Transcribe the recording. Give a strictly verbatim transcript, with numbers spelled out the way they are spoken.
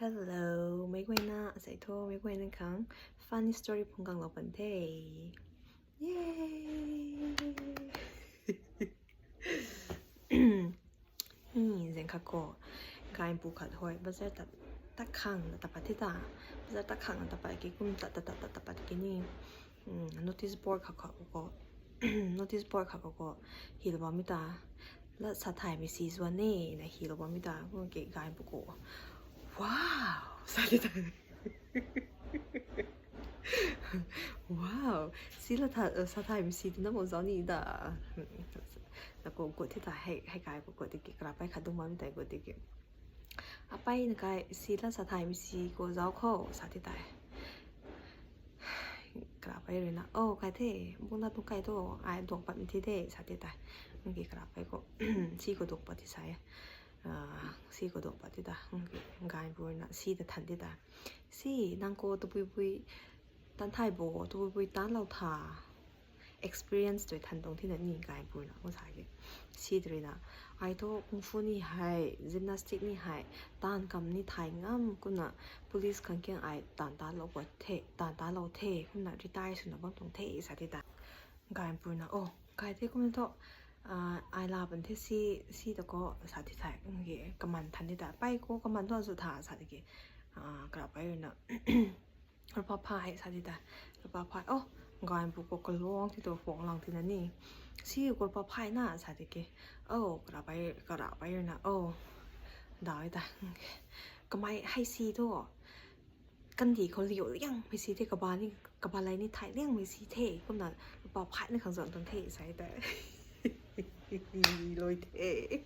Hello, meic guayna, asei thu meic guayna khang funny story phungc kanglou pan the. Yay! Zeng khat khou, gaymei pu khat hei bazar tat, tat khang na tat pat the ta. Bazar tat khang na tat pat ki kum tat tat tat tat tat pat ki ni, notice board khat khou, notice board khat khou hylou bammei ta, lat sa thaymei si zuan e na hylou bammei ta, kum ki gaymei pu khou, wow, sa the ta. Wow, si lat sa thaymei si twna mak zauc ni da. Na khou gut the ta, hei kai khou gut tiki, karapei khat dungc bammei tei gut tiki, apei na kai si lat sa thaymei si khou zauc khou sa the tei. Karapei rui na, o kai the, bung na tuang kai thu, ai duang patmei the de sa the tei. Kum ki karapei khou, si khou duang pat the sa e. Si khou duang pat the ta, kum ki gaymei pu rui na si ta than the ta. Si, nang khou tapuipui tan thay bo, tapuipui tanlou tha, experience tui than tuang thina ni, gaymei pu rui na kum sa ki. Si tei rui na, ai thu kung fu ni hei, gymnastic ni hei, taanv kam ni thay ngam kumna, police khang kiang ai taanv talou the, taanv talou the, kumna retire swna bam tuang the sa the ta. Gaymei pu rui na, o kai the kum thu, ai la pan the si, si ta khou sa the tei. Kum ki kaman than the ta, pei khou kaman thu zu tha sa tiki, karapei rui na, rupa phay sa the ta. Rupa phay, o, gaymei pu khou kaluang the tu, phuang lang thina ni. Si khou rupa phay na sa tiki, o, karapei, karapei rui na, o, daw e ta. Kamei hei si thu, kandih khou liu liangmei si the, kaba lei ni thay liangmei si the, kumna rupa phayna khang zan tuang the sa tei. Lui the.